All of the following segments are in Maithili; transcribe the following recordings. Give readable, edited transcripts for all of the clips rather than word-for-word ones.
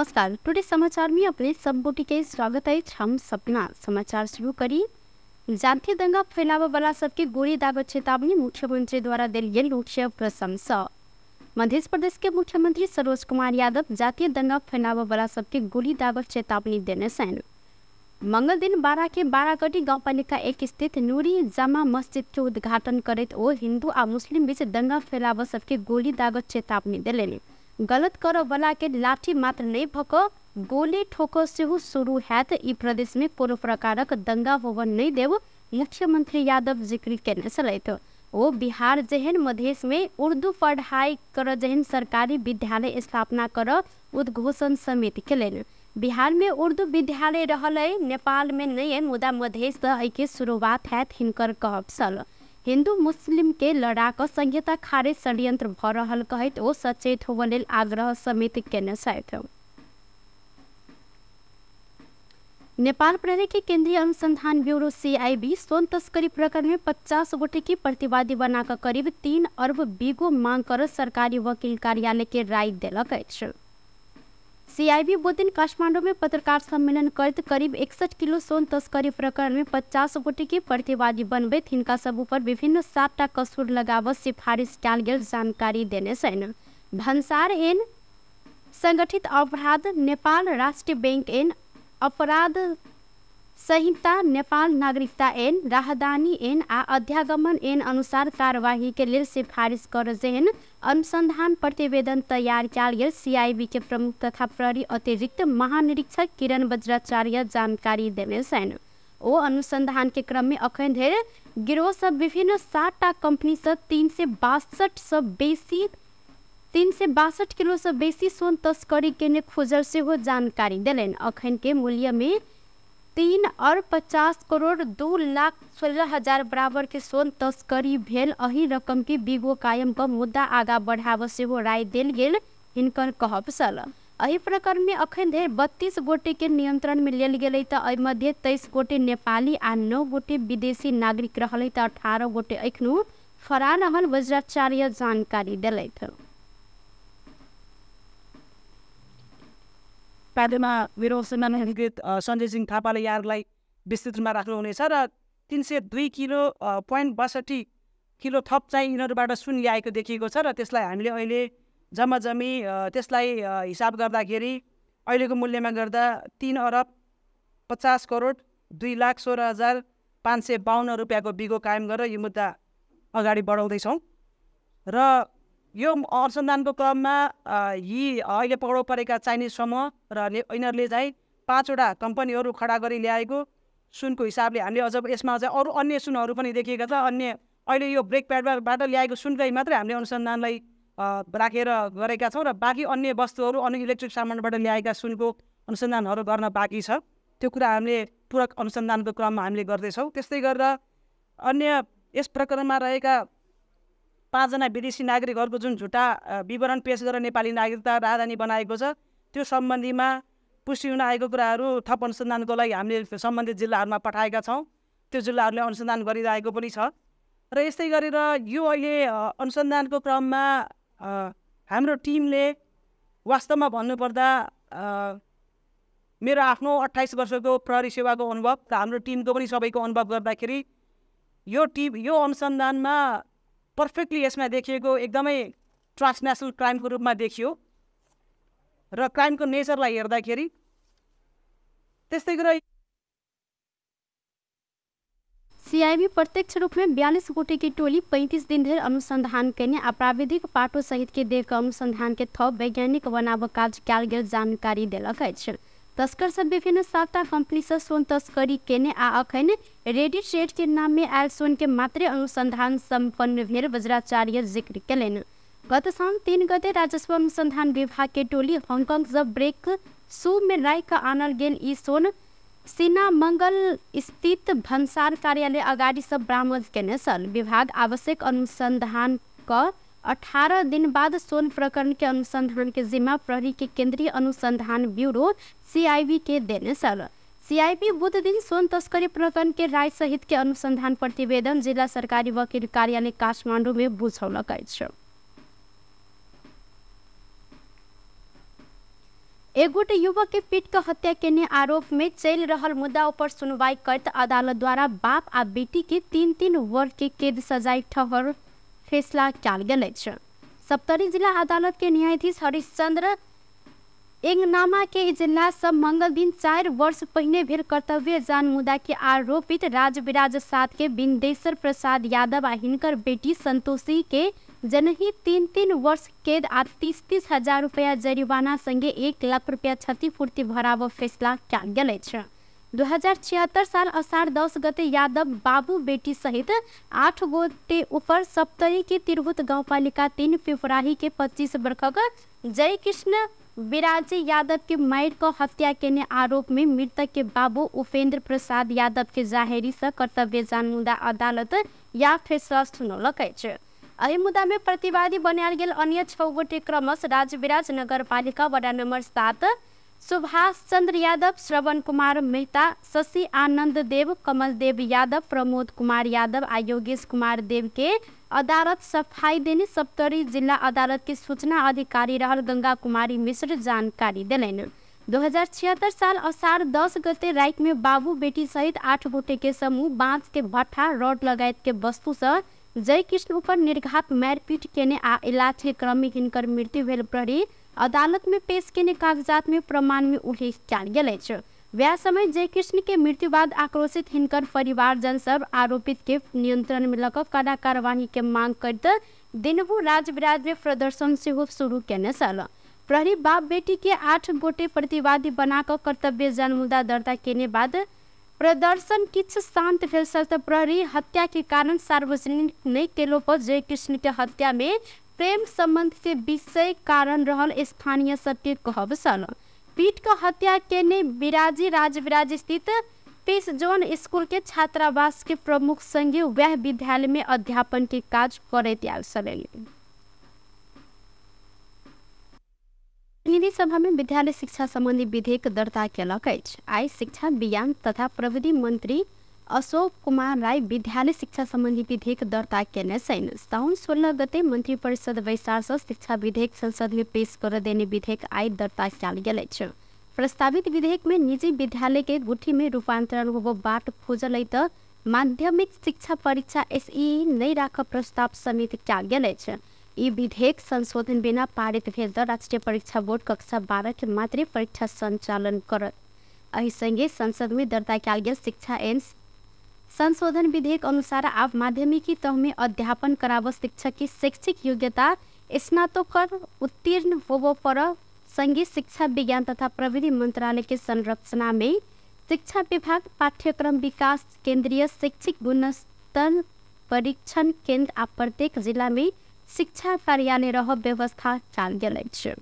नमस्कार, टुडे समाचार में अपने सब गोटी के स्वागत है। हम सपना समाचार शुरू करी। जातीय दंगा फैलावे वाला सबके गोली दागत चेतावनी मुख्यमंत्री द्वारा देल गेल मुख्य प्रशंसा। मध्य प्रदेश के मुख्यमंत्री सरोज कुमार यादव जातीय दंगा फैलावे वाला सबके गोली दागत चेतावनी देने छनि। मंगल दिन बारा के बाराकटी गाउँपालिका 1 स्थित नूरी जामा मस्जिद के उद्घाटन करैत ओ हिंदू आ मुस्लिम बीच दंगा फैलावे सबके गोली दागत चेतावनी देलनि। गलत करऽ वाला के लाठी मात्र नहीं भक गोली ठोकर सेहो शुरू हैत। ई प्रदेश में कोनो प्रकारक दंगा होबऽ नहीं देव मुख्यमंत्री यादव जिक्र केने छलथि। ओ बिहार जेहन मधेश में उर्दू पढ़ाई कर जेहन सरकारी विद्यालय स्थापना कर उद्घोषण समेत केलनि। बिहार में उर्दू विद्यालय रहल है, नेपाल में नहीं है, मुदा मधेश एहिके शुरुआत हैत हिनकर कहब छल। हिंदू मुस्लिम के लड़ाक संहिता खारिज षड्यंत्र भ रहल कहैत ओ सचेत होबऽ लेल आग्रह समेत केने छथि। नेपाल प्रहरी के केंद्रीय अनुसंधान ब्यूरो सीआईबी सोन तस्करी प्रकरण में 50 गोटे की प्रतिवादी बनाकर करीब 3 अरब बीगो मांग कर सरकारी वकील कार्यालय के राय देलक अछि। सीआईबी बुधदिन काठमांडू में पत्रकार सम्मेलन करत करीब 61 किलो सोन तस्करी प्रकरण में 50 गोटे के प्रतिवादी बनबैत हिनका सब ऊपर विभिन्न 7टा कसूर लगाव सिफारिश कयल गेल जानकारी देने छनि। भन्सार एन संगठित अपराध, नेपाल राष्ट्रीय बैंक एन अपराध संहिता, नेपाल नागरिकता एन, राहदानी एन आ अध्यागमन एन अनुसार कार्यवाही के लेल सिफारिश कर जेहन अनुसंधान प्रतिवेदन तैयार कयल गेल सीआईबी के प्रमुख तथा प्रहरी अतिरिक्त महानिरीक्षक किरण बज्राचार्य जानकारी देने छनि। ओ अनुसंधान के क्रम में अखन धरि गिरोह सब विभिन्न 7टा कंपनी से 362 किलो से बेसी सोन तस्करी केने खोजल सेहो जानकारी देलनि। अखन के मूल्य में 3 अरब 50 करोड़ 2,16,000 बराबर के सोन तस्करी भेल अही रकम के बीगो कायम क मुद्दा आगा बढ़ाव सेहो राय देल गेल हिनकर कहब छल। एहि प्रकरण में अखन धरि 32 गोटे के नियंत्रण में लेल गेलै त एहि मध्ये 23 गोटे नेपाली आ 9 गोटे विदेशी नागरिक रहलै त 18 गोटे एखनो फरार रहल वज्राचार्य जानकारी देलथि। पादेमा विरोधसेना अधिकृत सञ्जय सिंह थापाले यहाँहरूलाई विस्तृत रूपमा राख्नुहुनेछ र 302 किलो 0.62 किलो थप चाहिँ यिनीहरूबाट सुन ल्याएको देखिएको छ र त्यसलाई हामीले अहिले जम्मा जम्मी त्यसलाई हिसाब गर्दाखेरि अहिलेको मूल्यमा गर्दा 3 अरब 50 करोड 2,16,552 रुपियाँको बिगो कायम गरेर यो मुद्दा अगाडि बढाउँदैछौँ। र यो अनुसन्धानको क्रममा यी अहिले पक्राउ परेका चाइनिज समूह र यिनीहरूले चाहिँ 5वटा कम्पनीहरू खडा गरी ल्याएको सुनको हिसाबले हामीले अझ यसमा चाहिँ अरू अन्य सुनहरू पनि देखिएका छ। अन्य अहिले यो ब्रेक प्याडबाट ल्याएको सुनकै मात्रै हामीले अनुसन्धानलाई राखेर गरेका छौँ र बाँकी अन्य वस्तुहरू अन्य इलेक्ट्रिक सामानबाट ल्याएका सुनको अनुसन्धानहरू गर्न बाँकी छ। त्यो कुरा हामीले पूरक अनुसन्धानको क्रममा हामीले गर्दैछौँ। त्यस्तै गरेर अन्य यस प्रकरणमा रहेका 5जना विदेशी नागरिकहरूको जुन झुटा विवरण पेश गरेर नेपाली नागरिकता राहदानी बनाएको छ त्यो सम्बन्धीमा पुष्टि हुन आएको कुराहरू थप अनुसन्धानको लागि हामीले सम्बन्धित जिल्लाहरूमा पठाएका छौँ। त्यो जिल्लाहरूले अनुसन्धान गरिरहेको पनि छ। र यस्तै गरेर यो अहिले अनुसन्धानको क्रममा हाम्रो टिमले वास्तवमा भन्नुपर्दा मेरो आफ्नो 28 वर्षको प्रहरी सेवाको अनुभव र हाम्रो टिमको पनि सबैको अनुभव गर्दाखेरि यो टिम यो अनुसन्धानमा पर्फेक्टली यसमा देखिएको एकदमै ट्रान्सनेसनल क्राइमको रूपमा देखियो र क्राइमको नेचरलाई हेर्दाखेरि त्यस्तै गरेर सीआईबी प्रत्यक्ष रूप में 42 गोटे की टोली 35 दिन धरि अनुसंधान केने आ प्राविधिक पाटो सहित के देख अनुसंधान के थप वैज्ञानिक बनाव काज कयल गेल जानकारी देलक अछि। तस्कर सब विभिन्न 7टा कंपनी से सोन तस्करी केने आ अखन रेडी ट्रेड के नाम में आयल सोन के मात्रे अनुसंधान संपन्न भेल वज्राचार्य जिक्र केलनि। गत साउन 3 गते राजस्व अनुसंधान विभाग के टोली हांगकांग से ब्रेक शू में राखि आनल गेल ई सोन सीना मंगल स्थित भन्सार कार्यालय अगाडि सब बरामद केने छल। विभाग आवश्यक अनुसंधान क 18 दिन बाद सोन प्रकरण के अनुसंधान के जिम्मा प्रहरी के केंद्रीय अनुसंधान ब्यूरो सीआईबी के देने छल। सीआईबी बुध दिन सोन तस्करी प्रकरण के राय सहित के अनुसंधान प्रतिवेदन जिला सरकारी वकील कार्यालय काठमांडू में बुझौलक अछि। एक गोटे युवक के पीट के हत्या केने आरोप में चल रहल मुद्दा ऊपर सुनवाई करत अदालत द्वारा बाप आ बेटी के 3-3 वर्ष के कैद सजाय ठहर फैसला कयल गेल अछि। सप्तरी जिला अदालत के न्यायाधीश हरिश्चंद्र एंगनामा के जिला सब मंगल दिन 4 वर्ष पहिने भेल कर्तव्य जान मुद्दा के आरोपित राजविराज 7 के बिंदेश्वर प्रसाद यादव आ हिनकर बेटी संतोषी के जनही 3-3 वर्ष कैद आ 30-30 हजार रुपया जरिमाना संगे 1 लाख रुपया क्षतिपूर्ति भराव फैसला कयल गेल अछि। 2076 साल अषाढ़ 10 गते यादव बाबू बेटी सहित 8 गोटे ऊपर सप्तरी के तिरहुत गाउँपालिका 3 पिपराही के 25 वर्षक जयकृष्ण विराजी यादव के मार क हत्या केने आरोप में मृतक के बाबू उपेंद्र प्रसाद यादव के जाहेरी से कर्तव्य जान मुद्दा अदालत या फैसला सुनौलक अछि। एहि मुद्दा में प्रतिवादी बनायल गेल अन्य 6 गोटे क्रमश राजविराज नगरपालिका वडा नंबर 7 सुभाष चंद्र यादव, श्रवण कुमार मेहता, शशि आनंद देव, कमल देव यादव, प्रमोद कुमार यादव आ योगेश कुमार देव के अदालत सफाई देने सप्तरी जिला अदालत के सूचना अधिकारी रहल गंगा कुमारी मिश्र जानकारी देलनि। 2076 साल अषाढ़ 10 गते रात में बाबू बेटी सहित 8 गोटे के समूह बांस के भट्ठा रॉड लगायत के वस्तु से जयकृष्ण ऊपर निर्घात मारपीट केने आ इलाज के क्रम में हिनकर मृत्यु भेल प्रहरी अदालत में पेश केने कागजात में प्रमाण में उल्लेख कयल गेल अछि। वएह समय जयकृष्ण के मृत्यु बाद आक्रोशित हिनकर परिवारजन सब आरोपित के नियंत्रण में लऽ कऽ कड़ा कार्यवाही के मांग करैत दिनभर राजविराज में प्रदर्शन सेहो शुरू केने छल। प्रहरी बाप बेटी के 8 गोटे प्रतिवादी बना कऽ कर्तव्य जान मुद्दा दर्ता केने बाद प्रदर्शन किछु शांत भेल छल तऽ प्रहरी हत्या के कारण सार्वजनिक नहि केलो पर जयकृष्ण के हत्या में प्रेम संबंध के विषय कारण रहल स्थानीय सबके कहब छल। पीट के हत्या केने बिराजी राजविराज स्थित पीस जोन स्कूल के छात्रावास के प्रमुख संगे वह विद्यालय में अध्यापन के काज करैत आयल छलनि। प्रतिनिधि सभा में विद्यालय शिक्षा संबंधी विधेयक दर्ता केलक अछि। आइ शिक्षा विज्ञान तथा प्रविधि मंत्री अशोक कुमार राय विद्यालय शिक्षा संबंधी विधेयक दर्ता केने छनि। साउन 16 गते मंत्री परिषद बैसार से शिक्षा विधेयक संसद में पेश कर देने विधेयक आइ दर्ता कयल गेल अछि। प्रस्तावित विधेयक में निजी विद्यालय के गुठी में रूपांतरण होबो बाट खोजल त माध्यमिक शिक्षा परीक्षा एसईई नहि राख प्रस्ताव समेत कयल गेल अछि। ई विधेयक संशोधन बिना पारित भेल त राष्ट्रीय परीक्षा बोर्ड कक्षा 12 के मात्रे परीक्षा संचालन करत। एहि संगे संसद में दर्ता कयल गेल शिक्षा एवं संशोधन विधेयक अनुसार आब माध्यमिकी तह में अध्यापन कराब शिक्षक की शैक्षिक योग्यता स्नातकोत्तर उत्तीर्ण होबो पर संगे शिक्षा विज्ञान तथा प्रविधि मंत्रालय के संरचना में शिक्षा विभाग पाठ्यक्रम विकास केंद्रीय शैक्षिक गुणस्तर परीक्षण केंद्र आ प्रत्येक जिला में शिक्षा कार्यालय रह व्यवस्था कयल गेल अछि।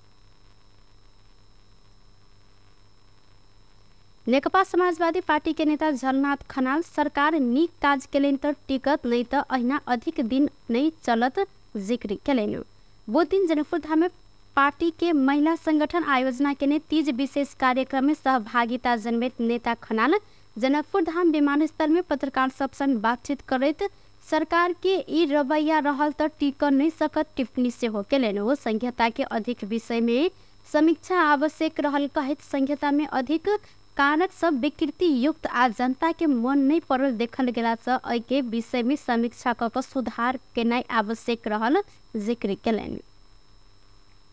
नेकपा समाजवादी पार्टी के नेता झलनाथ खनाल सरकार नीक काज केलनि तऽ टिकत नहीं तऽ अहिना अधिक दिन नहीं चलत जिक्र केलनि। बुध दिन जनकपुर में पार्टी के महिला संगठन आयोजना केने तीज विशेष कार्यक्रम में सहभागिता जनबैत नेता खनाल जनकपुर धाम विमानस्थल में पत्रकार सब संग बातचीत करैत सरकार के ई रवैया रहल तऽ टिक नहीं सकत टिप्पणी सेहो केलनि। ओ संहिता के अधिक विषय में समीक्षा आवश्यक रहल कहैत संहिता में अधिक कारक सब विकृति युक्त आ जनता के मन नहीं पड़ल देखल गेला से एहि के विषय में समीक्षा कऽ कऽ सुधार केनाइ आवश्यक रहल जिक्र केलनि।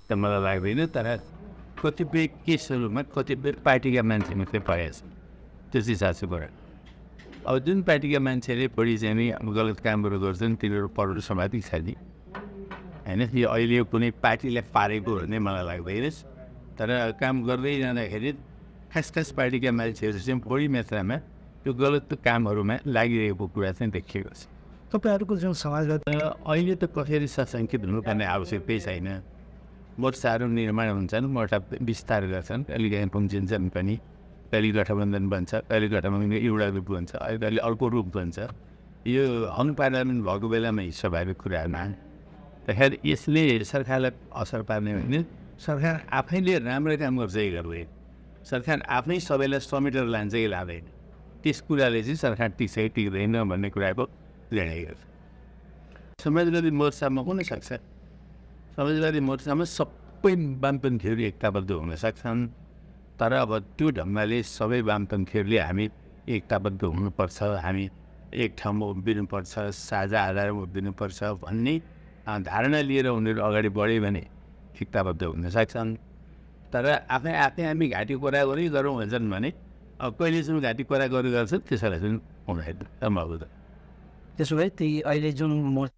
त मलाई लाग्दैन, तर कतिपय केसहरूमा कतिपय पार्टीका मान्छे मात्रै परेको छ, त्यो चाहिँ साँचो कुरा। अब जुन पार्टीका मान्छेले बढी चाहिँ नि गलत कामहरू गर्छन् तिनीहरू पर्नु स्वाभाविक छ नि, होइन? यो अहिले कुनै पार्टीलाई पारेको भन्ने मलाई लाग्दैन, तर काम गर्दै जाँदाखेरि खास खास पार्टीका मान्छेहरू चाहिँ बढी मात्रामा यो गलत कामहरूमा लागिरहेको कुरा चाहिँ देखिएको छ। तपाईँहरूको जुन समाजवादी अहिले त कसरी सशङ्कित हुनुपर्ने आवश्यकतै छैन। मोर्चाहरू निर्माण हुन्छन्, मोर्चा विस्तार गर्छन्, कहिलेकाहीँ पुग्छन् पनि, कहिले गठबन्धन बन्छ, कहिले गठबन्धनको एउटा रूप बन्छ, कहिले अर्को रूप बन्छ। यो हङ पार्लियामेन्ट भएको बेलामा स्वाभाविक कुरामा त खैर यसले सरकारलाई असर पार्ने होइन, सरकार आफैले राम्रो काम गर्छ कि गर्दैन, सरकार आफ्नै सबैलाई समेटेर लान्छ कि लाँदैन, त्यस कुराले चाहिँ सरकार टिक्छ कि टिक्दैन भन्ने कुराको निर्णय गर्छ। समाजवादी मोर्चामा हुनसक्छ, समाजवादी मोर्चामा सबै वामपन्थीहरू एकताबद्ध हुन सक्छन्, तर अब त्यो ढङ्गले सबै वामपन्थीहरूले हामी एकताबद्ध हुनुपर्छ, हामी एक ठाउँमा उभिनुपर्छ, साझा आधारमा उभिनुपर्छ भन्ने धारणा लिएर उनीहरू अगाडि बढ्यो भने एकताबद्ध हुन सक्छन्। तर आफै आफै हामी घाँटी कोरा गरौँ भन्छन् भने अब कहिलेसम्म घाँटी कोरा गरी गर्छ त्यसलाई चाहिँ हुँदैन सम्भव। त्यसो भए ती अहिले जुन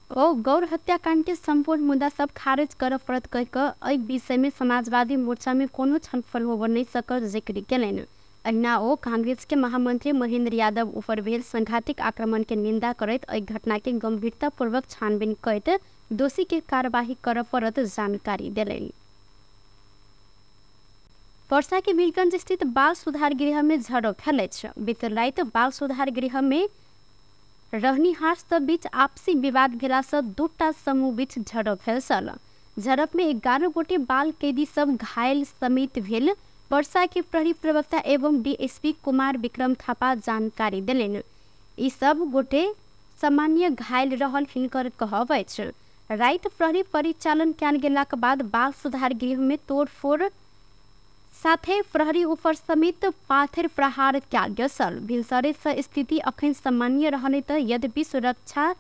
ओ गौर हत्याकांड के संपूर्ण मुद्दा सब खारिज कर पड़त कह कऽ एहि विषय में समाजवादी मोर्चा में कोनो छलफल होबऽ नहि सकल जिक्र केलनि। अहिना ओ कांग्रेस के महामंत्री महेंद्र यादव ऊपर भेल सांघातिक आक्रमण के निंदा करैत एहि घटना के गंभीरतापूर्वक छानबीन करैत दोषी के कार्यवाही करऽ पड़त जानकारी देलनि। पर्सा के वीरगंज स्थित बाल सुधार गृह में झड़प भेल अछि। बीतल राति बाल सुधार गृह में रहनिहार सब बीच आपसी विवाद भेला से दूटा समूह बीच झड़प भेल छल। झड़प में 11 गोटे बाल कैदी सब घायल समेत भेल पर्सा के प्रहरी प्रवक्ता एवं डीएसपी कुमार विक्रम थापा जानकारी देलनि। ई सब गोटे सामान्य घायल रहल हिनकर कहब अछि। राति प्रहरी परिचालन कयल गेलाक बाद बाल सुधार गृह में तोड़फोड़ साथे प्रहरी ऊपर समेत पाथर प्रहार कयल गेल छल। भिनसरे से स्थिति अखन सामान्य रहल त यद्यपि सुरक्षा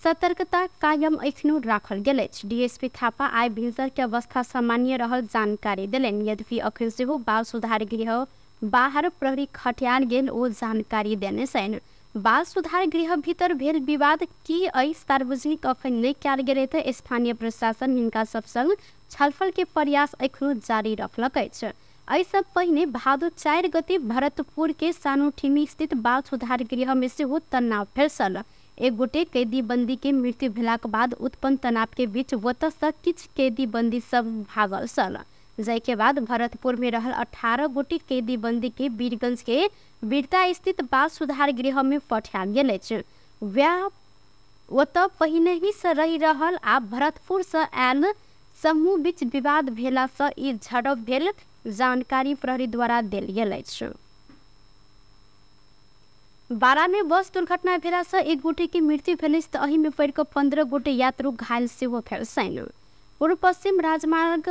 सतर्कता कायम एखनो राखल गेल अछि। डीएसपी थापा आइ भिनसर के अवस्था सामान्य रहल जानकारी देलनि। यद्यपि अखन सेहो बाल सुधार गृह बाहर प्रहरी खटियाल गेल ओ जानकारी देने छनि। बाल सुधार गृह भीतर भेल विवाद की अइ सार्वजनिक अखन नहि कयल गेल त स्थानीय प्रशासन हिनका सब संग छलफल के प्रयास एखनो जारी रखलक अछि। एहि पहिने भादो 4 गते भरतपुर के सानोठिमी स्थित बाल सुधार गृह में सेहो तनाव भेल छल। एक गोटे कैदी बंदी के मृत्यु भेलाक बाद उत्पन्न तनाव के बीच ओतऽ सँ किछु कैदी बंदी सब भागल छल, जाहिके बाद भरतपुर में रहल 18 गोटे कैदी बंदी के वीरगंज के वीरता स्थित बाल सुधार गृह में पठायल गेल अछि। वएह ओतऽ पहिनहि सँ रहि रहल आ भरतपुर सँ आयल समूह बीच विवाद भेला सँ ई झड़प भेल जानकारी प्रहरी द्वारा देल गेल अछि। बारा में बस दुर्घटना भेला सँ एक गोटे के मृत्यु भेल तऽ एहि में पड़ि कऽ 15 गोटे यात्रु घायल सेहो भेल छनि। पूर्व पश्चिम राजमार्ग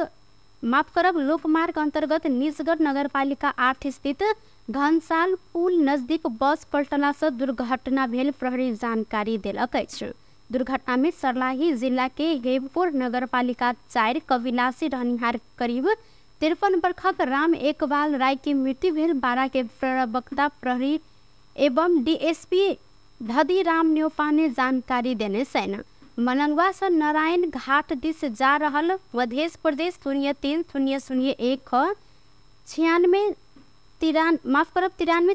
माफ करब लोकमार्ग अंतर्गत निजगढ़ नगरपालिका 8 स्थित घनसाल पुल नजदीक बस पलटला सँ दुर्घटना भेल प्रहरी जानकारी देलक अछि। दुर्घटना में सर्लाही जिला के हेमपुर नगरपालिका 4 कविलासी रहनिहार करीब 53 वर्षक राम एकबाल राय के मृत्यु भेल बारा के प्रवक्ता प्रहरी एवं डीएसपी धदीराम न्योपा ने जानकारी देने छनि। मलंगवा से नारायण घाट दिस जा रहल मध्य प्रदेश 03 0 01 96 93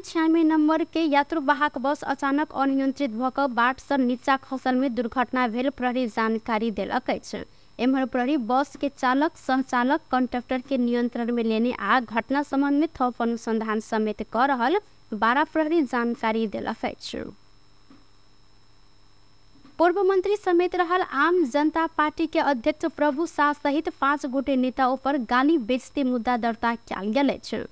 96 नंबर के यात्रुवाहक बस अचानक अनियंत्रित भऽ कऽ बाट से नीचा खसल में दुर्घटना भेल प्रहरी जानकारी देलक अछि। एम्हर प्रहरी बस के चालक संचालक कंडक्टर के नियंत्रण में लेने आ घटना संबंध में थप अनुसंधान समेत कऽ रहल 12 प्रहरी जानकारी देलक अछि। पूर्व मंत्री समेत रहल आम जनता पार्टी के अध्यक्ष प्रभु शाह सहित 5 गोटे नेता ऊपर गाली बेइज्जती मुद्दा दर्ता कयल गेल अछि।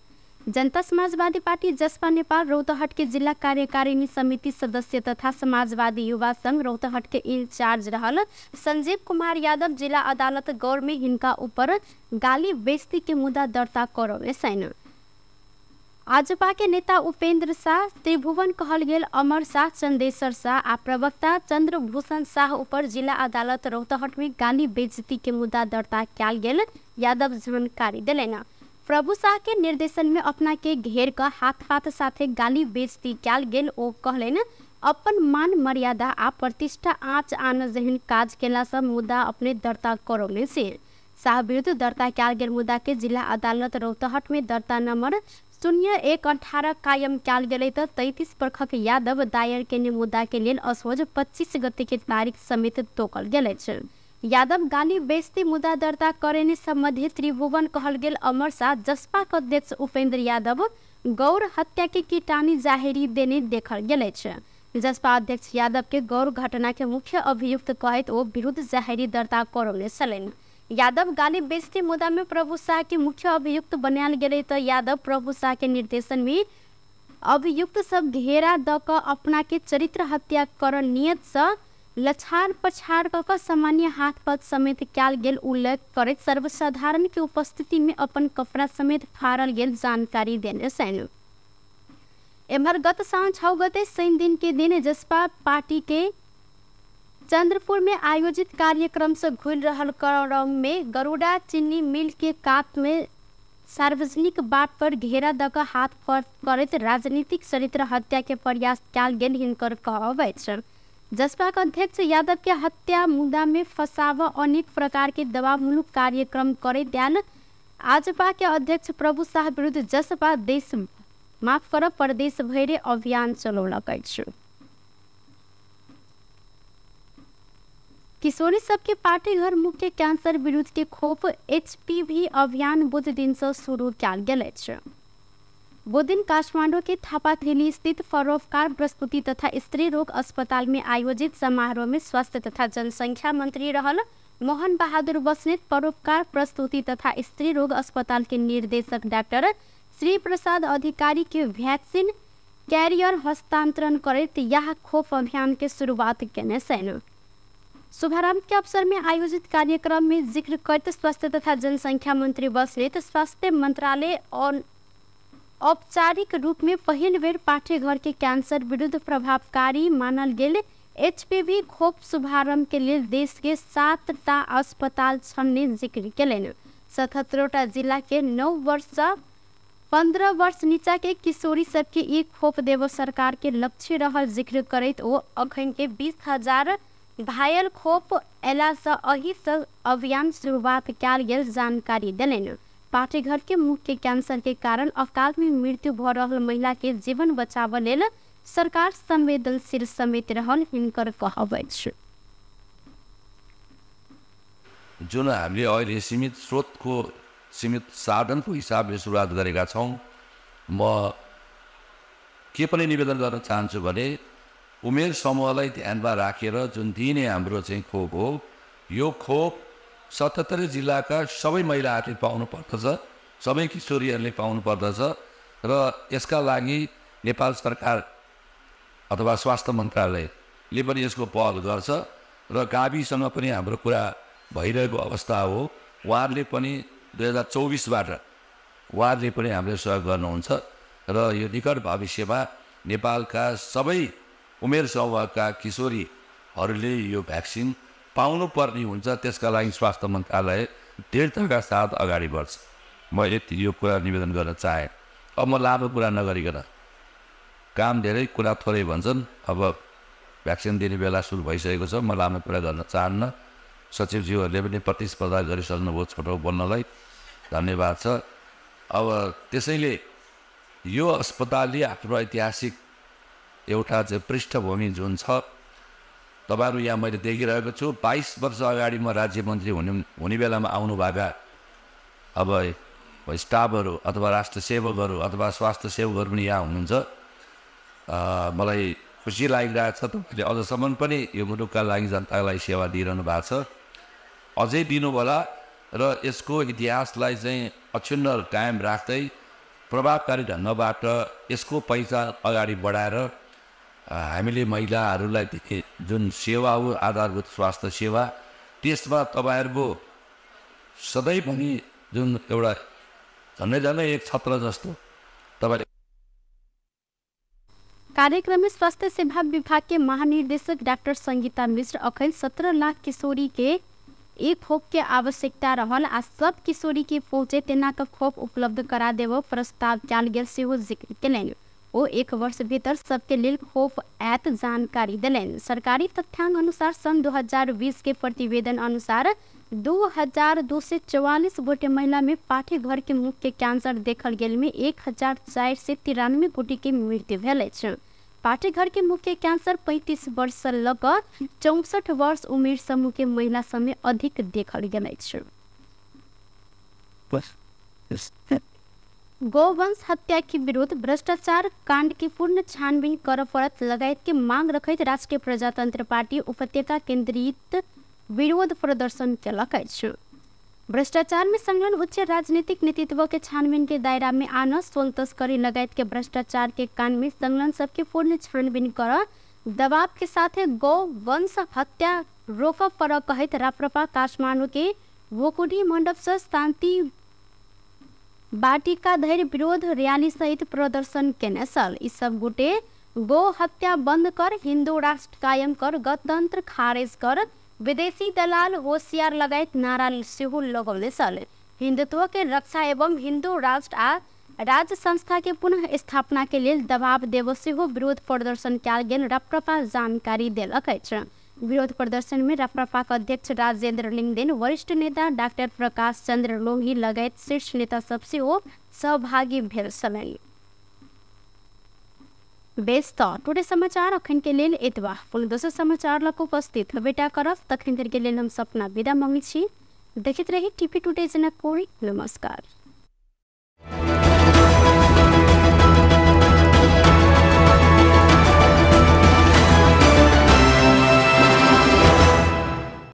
जनता समाजवादी पार्टी जसपा नेपाल रौतहट के जिला कार्यकारिणी समिति सदस्य तथा समाजवादी युवा संघ रौतहट के इंचार्ज रहल संजीव कुमार यादव जिला अदालत गौर में हिनका ऊपर गाली बेइज्जती के मुद्दा दर्ता करौने छनि। आजपा के नेता उपेंद्र शाह, त्रिभुवन कहल गेल अमर शाह, चंदेश्वर शाह आ प्रवक्ता चंद्रभूषण शाह ऊपर जिला अदालत रौतहट में गाली बेइज्जती के मुद्दा दर्ता कयल गेल यादव जानकारी देलनि। प्रभु शाह के निर्देशन में अपना के घेर कऽ हाथ पात साथे गाली बेइज्जती कयल गेल ओ कहलनि अपन मान मर्यादा आ प्रतिष्ठा आँच आन जेहन काज केला सँ मुद्दा अपने दर्ता करौने से शाह विरुद्ध दर्ता कयल गेल मुद्दा के जिला अदालत रौतहट में दर्ता नंबर 01 18 कायम कयल गेलै तऽ 33 वर्षक यादव दायर केने मुद्दा के लेल असोज 25 गते के तारीख समेत तोकल गेल अछि। यादव गाली बेइज्जती मुद्दा दर्ता करेने सम्बन्धी त्रिभुवन कहल गेल अमर शाह जसपा के अध्यक्ष उपेंद्र यादव गौर हत्या के कीटानी जाहेरी देने देखल गेल अछि। जसपा अध्यक्ष यादव के गौर घटना के मुख्य अभियुक्त कहैत ओ विरुद्ध जाहेरी दर्ता करौने छलनि। यादव गाली बेइज्जती मुद्दा में प्रभु शाह के मुख्य अभियुक्त बनायल गेलै तऽ यादव प्रभु शाह के निर्देशन में अभियुक्त सब घेरा दऽ कऽ अपना के चरित्र हत्या कर नियत सँ लछाड़ पछाड़ कऽ सामान्य हाथ पद समेत कयल गेल उल्लेख करैत सर्वसाधारण के उपस्थिति में अपन कपड़ा समेत फाड़ल गेल जानकारी देने छनि। एम्हर गत साउन 6 गते शनि दिन के दिन जसपा पार्टी के चंद्रपुर में आयोजित कार्यक्रम से घुल रहल क्रम में गरुड़ा चीनी मिल के कात में सार्वजनिक बाट पर घेरा दऽ कऽ हाथ पर करैत राजनीतिक चरित्र हत्या के प्रयास कयल गेल हिनकर कहब अछि। जसपा के अध्यक्ष यादव के हत्या मुद्दा में फंसाव अनेक प्रकार के दबावमूलक कार्यक्रम करैत आयल आजपा के अध्यक्ष प्रभु शाह विरुद्ध जसपा देश माफ कर प्रदेश भरि अभियान चलौलक अछि। किशोरी सबके पार्टी घर मुख्य कैंसर विरुद्ध के खोप एचपीवी अभियान बुध दिन से शुरू कयल गेल अछि। बुध दिन काठमांडू के थापाथेली स्थित परोपकार प्रस्तुति तथा स्त्री रोग अस्पताल में आयोजित समारोह में स्वास्थ्य तथा जनसंख्या मंत्री रहल मोहन बहादुर बस्नेत परोपकार प्रस्तुति तथा स्त्री रोग अस्पताल के निर्देशक डॉक्टर श्री प्रसाद अधिकारी के वैक्सीन कैरियर हस्तांतरण करैत यह खोप अभियान के शुरुआत केने छनि। शुभारंभ के अवसर में आयोजित कार्यक्रम में जिक्र करते स्वास्थ्य तथा जनसंख्या मंत्री बस्नेत स्वास्थ्य मंत्रालय और औपचारिक रूप में पहिल बेर पाठ्यघर के कैंसर विरुद्ध प्रभावकारी मानल गेल एचपीवी खोप शुभारंभ के लिए देश के 7टा अस्पताल छन्ने जिक्र केलनि। 77टा जिला के 9 वर्ष 15 वर्ष नीचा के किशोरी सबके एक खोप देव सरकार के लक्ष्य रहल जिक्र करैत ओ अखन के 20,000 घायल खोप अयलासँ एहि अभियान शुरुआत कयल गेल जानकारी देलनि। पाठ्यघर के मुख्य कैंसर के कारण अकाल में मृत्यु भऽ रहल महिला के जीवन बचाबऽ लेल सरकार संवेदनशील समेत रहल हिनकर कहब अछि। जुन हामीले अहिले सीमित स्रोतको सीमित साधनको हिसाबले सुरुवात गरेका छौँ, म के पनि निवेदन गर्न चाहन्छु भने उमेर समूहलाई ध्यानमा राखेर जुन दिने हाम्रो चाहिँ खोप हो, यो खोप 77 जिल्लाका सबै महिलाहरूले पाउनु पर्दछ, सबै किशोरीहरूले पाउनु पर्दछ र यसका लागि नेपाल सरकार अथवा स्वास्थ्य मन्त्रालयले पनि यसको पहल गर्छ र गाविसँग पनि हाम्रो कुरा भइरहेको अवस्था हो। उहाँहरूले पनि 2024बाट उहाँहरूले पनि हामीले सहयोग गर्नुहुन्छ र यो निकट भविष्यमा नेपालका सबै उमेर समूहका किशोरीहरूले यो भ्याक्सिन पाउनुपर्ने हुन्छ। त्यसका लागि स्वास्थ्य मन्त्रालय दृढताका साथ अगाडि बढ्छ। म यति यो कुरा निवेदन गर्न चाहेँ। अब म लामो कुरा नगरिकन, काम धेरै कुरा थोरै भन्छन्, अब भ्याक्सिन दिने बेला सुरु भइसकेको छ, म लामो कुरा गर्न चाहन्न। सचिवज्यूहरूले पनि प्रतिस्पर्धा गरिसक्नुभयो छोटो बोल्नलाई, धन्यवाद छ। अब त्यसैले यो अस्पतालले आफ्नो ऐतिहासिक एउटा चाहिँ पृष्ठभूमि जुन छ, तपाईँहरू यहाँ मैले देखिरहेको छु, 22 वर्ष अगाडि म राज्य मन्त्री हुने बेलामा आउनुभएका अब स्टाफहरू अथवा राष्ट्र सेवकहरू अथवा स्वास्थ्य सेवकहरू पनि यहाँ हुनुहुन्छ। मलाई खुसी लागिरहेको छ तपाईँले अझसम्म पनि यो मुलुकका लागि जनताको लागि सेवा दिइरहनु भएको छ, अझै दिनु होला र यसको इतिहासलाई चाहिँ अक्षुण्ण कायम राख्दै प्रभावकारी ढङ्गबाट यसको पहिचान अगाडि बढाएर हामीले महिलाहरूलाई दिने जुन सेवा हो आधारभूत स्वास्थ्य सेवा, त्यसमा तपाईँहरूको सधैँ पनि जुन एउटा झन्डै झन्डै एक छत्र जस्तो तपाईँले। कार्यक्रम में स्वास्थ्य सेवा विभाग के महानिर्देशक डॉक्टर संगीता मिश्र अखन 17 लाख किशोरी के एक खोप के आवश्यकता रहल आ सब किशोरी के पहुँचे तेना के खोप उपलब्ध करा देव प्रस्ताव कयल गेल सेहो जिक्र केलनि। ओ 1 वर्ष भीतर सबके लेल खोप आयत जानकारी देलनि। सरकारी तथ्यांक अनुसार सन् 2020 के प्रतिवेदन अनुसार 2244 गोटे महिला में पाठ्यघर के मुख्य कैंसर देखल गेल में 1493 गोटे के मृत्यु भेल अछि। पाठ्यघर के मुख्य कैंसर 35 वर्ष लऽ कऽ 64 वर्ष उमेर समूह के महिला सब में अधिक देखल गेल अछि। गौवंश हत्या के विरुद्ध भ्रष्टाचार कांड के पूर्ण छानबीन कर पड़त लगायत के मांग रखैत राष्ट्रिय प्रजातंत्र पार्टी उपत्यका केंद्रित विरोध प्रदर्शन केलक अछि। भ्रष्टाचार में संलग्न उच्च राजनीतिक नेतृत्व के छानबीन के दायरा में आन, सोन तस्करी लगायत के भ्रष्टाचार के कांड में संलग्न सबके पूर्ण छानबीन कर दबाव के साथे गौ वंश हत्या रोकब पर कहैत राप्रपा काठमाडौँ के भोकुटी मंडप से शान्ति बाटिका धरि विरोध रैली सहित प्रदर्शन केने छल। ई सब गोटे गौ हत्या बंद कर, हिंदू राष्ट्र कायम कर, गणतंत्र खारिज कर, विदेशी दलाल होशियार लगायत नारा सेहो लगौने छल। हिंदुत्व के रक्षा एवं हिंदू राष्ट्र आ राज्य संस्था के पुनः स्थापना के लेल दबाव देव सेहो विरोध प्रदर्शन कयल गेल राप्रपा जानकारी देलक अछि। विरोध प्रदर्शन में राप्रपा के अध्यक्ष राजेंद्र लिंगदेन, वरिष्ठ नेता डॉक्टर प्रकाश चंद्र लोही लगायत शीर्ष नेता सब सेहो सहभागी भेल छलनि। बेस त टुडे समाचार अखन के लेल एतबा। पुनः दोसर समाचार लग उपस्थित बेटा करब, तखन देर के लेल हम सपना विदा मांगै छी। देखैत रही टीपी टुडे जनकपुर। नमस्कार।